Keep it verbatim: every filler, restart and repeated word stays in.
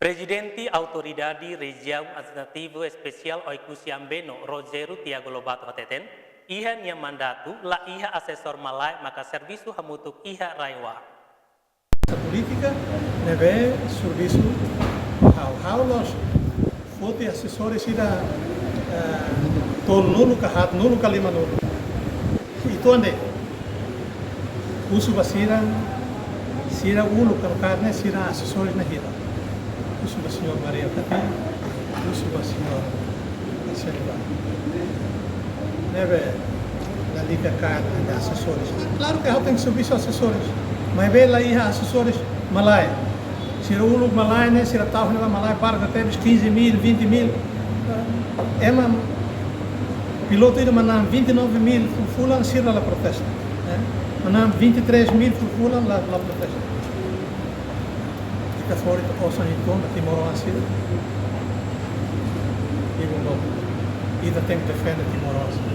Prezidente Autoridade Rejiaun Administrativa Espesiál Oekusi Ambeno, Rogério Tiago Lobato hateten, iha nia mandatu la iha asesór malae maka servisu hamutuk iha RAEOA. Polítika ne'ebé servisu ha'u, ha'u la'ós foti asesores ida, eh, tolunulu ka haatnulu ka limanulu. Entaun, husu ba sira, sira uluk ka karne sira asesores na hira. Husu ba señór Maria Kapi, husu ba señór Selva. Ne'ebé lalika karne asesores. Klaru ke ha'u tenke servisu asesores. Maibé la iha asesores malae. Sira uluk malae ne'e, sira tau ne'e malae para até quinze mil, vinte mil. Ema pilotu ida manán vinte e nove mil fulan, sira la protesta. Eh? Manán vinte e três mil fulan, la, la protesta. Ita fó ita osan uitoan ba timoroan sira. Ita tenke defende timoroan sira.